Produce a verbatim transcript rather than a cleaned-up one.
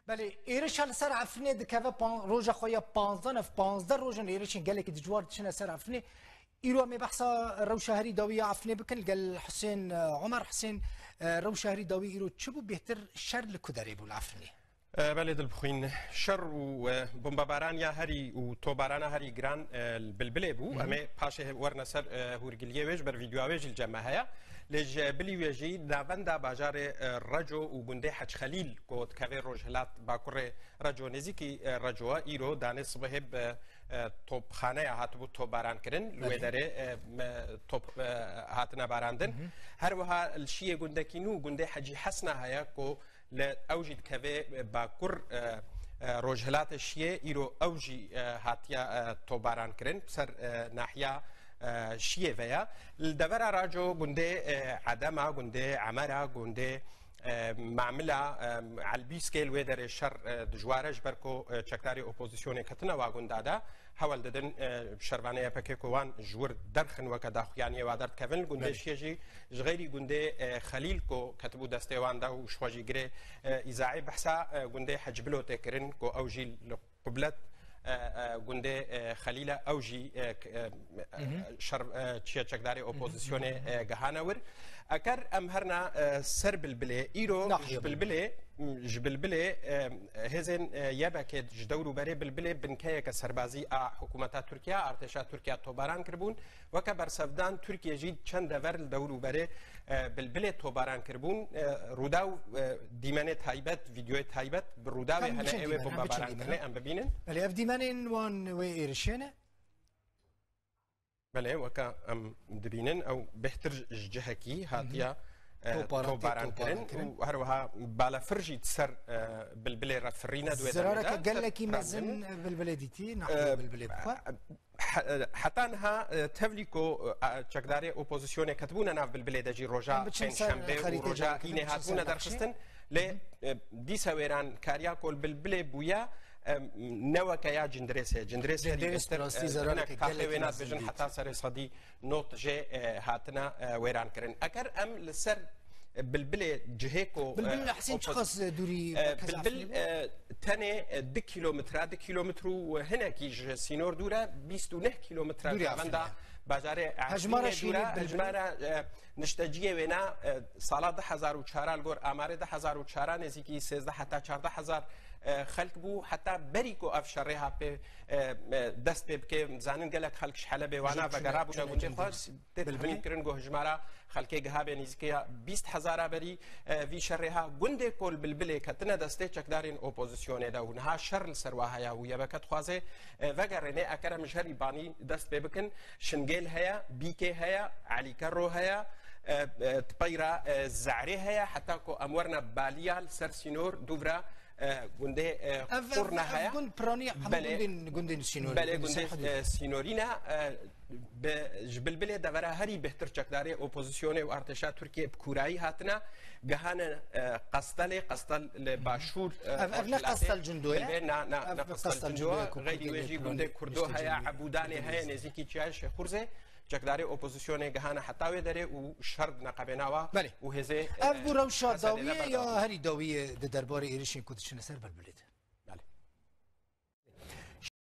Belê, êrişa li ser Efrînê dikeve pan-, roja xwe ya panzdeh, ev panzdeh rojan êrişên gelekî dijwar diçine ser Efrînê. Îro em ê behsa rewşa herî dawî ya Efrînê bikin, li gel Husên, e, Omer. Husên, e, rewşa herî dawî îro çi bû, bêhtir şer li ku derê bû li Efrînê? E, belê Dilbixwîn, şer û, e, bombebaran ya herî û tobarana herî giran, e, li Bilbilê bû. Hı hı. Em ê paşê he-, werine ser, e, hûrgiliyê wê, ji ber vîdyoya wê jî li cem me heye. Lê ji bilî wê jî navenda bajarê, e, Reco û gundê Hec Xelîl ku dikeve rojhilat bakurê Reco, nêzîkî, e, Recoya, îro danê sibehê bi, e, topxaneya hatibû topbaran kirin. Li wê Belê. derê, e, me, top, e, hatine barandin. Hı hı. Her wiha li Şiyê gundekî nû, gundê Hecî Hesna heye ku li ew jî dikeve bakur, e, e, rojhilatê Şiyê, îro ew jî, e, hatiye, e, topbaran kirin. Ser, e, nahiya, e, Şiyê ve ya. Li devera Reco gundê, e, Edema, gundê Emera, gundê, e, Mamila, e, Elbîskê, li wê derê şer, e, dijwar e, ji ber ku, e, çekdarê opozisyonê ketine wa gunda de. Hewl didin, e, şervanê Y P G ku wan ji wir derxin weke daxuyaniyê wa derdikevin. Li gundê Belê. Şiyê jî ji xeyrî gundê, e, Xelîl ku ketibû destê wan de û ji xwe jî girê, e, îzaê behsa, e, gundê Hecbilo tê kirin ku ew jî li qublet, e, e, gundê, e, Xelîle ew jî, e, k-, e, Hı hı. şer, e, çiye çekdarê Hı hı. opozisyonê, e, gihane wir. Eker em herna, e, ser Bilbilê, îro Nahiye ji Bilbilê. Bilbilê, m, ji Bilbilê, e, hêzên, e, Y P G ji dewr û berê Bilbilê binkeyeke serbazî a hikûmeta Tirkiye, artêşa Tirkiye tobaran kiribûn. Weke bersevdan, Tirkiye jî çend dever li dewr û berê, e, Bilbilê tobaran kiribûn. E, Rûdaw, e, dîmenê taybet, vîdyoyê taybet bi Rûdawê Em hene biçin ê wê dîmen, em biçin bombebaran dîmen, kirine, ha? em bibînin. Belê, ev dîmenên wan wê êrişê ne? Belê, weke em dibînin, ew bêhtir ji cihekî Hı hı. hatiye, e, Toparan tê tobaran toparan kirin kirin. û her wiha balefir jî di ser, e, Bilbilê re firîne di wê demê Zirareke de, gelekî ser mezin Bilbilê dîtî, nahiyê E, Bilbilê bixwe. he-, heta niha, e, tevlî ku, e, çekdarê opozisyonê ketibûne nav Bilbilê de jî roja Em biçin ser Pêncşembe û xerîtê roja careke din, Înê biçin ser hatibûne nexşê. derxistin. Lê, Hı hı. e, dîsa wêrankarî ya ku li Bilbilê bûye, e, ne weke ya Cindirêsê. Cindirês herî Cindirês bêhtir, rastî e, zerareke hinek taxê gelekî wêna mezin dibêjin dît. heta serê sedî nod jê, e, hatine, e, wêran kirin. Eger em li ser, e, Bilbilê cihê ku, Bilbil e, Hesên opos-, çiqas dûrî e, merkeza Efrînê bû? Bilbil, e, tenê, e, du kîlometre, du kîlometre û hinekî ji sînor dûr e, bîst û neh kîlometre Dûrî navenda Efrînê. bajarê Hejmara Efrînê dûr e. şîrî Bilbil. Hejmara, e, nişteciyê wêna, e, sala du hezar û çar a, li gor amarê du hezar û çar a nêzîkî sêzdeh heta çardeh hezar, e, xelk bû. Heta berî ku ev şerê ha pê, e, e, dest pê bike, zanin gelek xelk ji Helebê wana Ji, ji, vegerabûne ji, gundê ji, xwe, ji, tê Bilbilê. Texmîn kirin ku hijmara xelkê gihabe nêzîkê ya bîst hezara berî, e, vî şerê ha. Gundê ku li Bilbilê ketine destê çekdarên opozisyonê de û niha şer li ser wa heye û Y P G dixwaze, e, vegerêne, eker em ji herî banî dest pê bikin, Şingêl heye, Bîkê heye, Elîkerro heye, e, e, di peyra, e, Ze'rê heye, heta ku em werine Baliya li ser sînor dûvra, e, gundê, e, Ev, ev, Qurna ev heye. gund piranî hemû Belê. gundên, gundên sînorî, Belê, gundên gundê, ser hudûdê. e, sînorî ne, e, bi, ji Bilbilê devera herî bêhtir çekdarê opozisyonê û artêşa Tirkiyê bi kûrayî hatine, gihane, e, Qestelê, Qestel li başûr, e, Ev, ev ne rojhilatê Qestel Cindo ye? Bilbilê, na, na, Ev ne Qestel Qestel Cindo Cindo ye, ye, ku Gayri Kurdê wê jî Pîlonê gundê Kurdo niştecî heye, bû. Ebûdanê heye, nêzîkî çiya Şêxûrzê. Çekdarê opozisyonê gihane heta wê derê û şer di neqebêna wa Belê. û hêzê, Ev bû e, rewşa Hesedê de dawiyê ya berdewam. herî dawiyê di derbarê êrişên ku diçine ser Bilbilê de?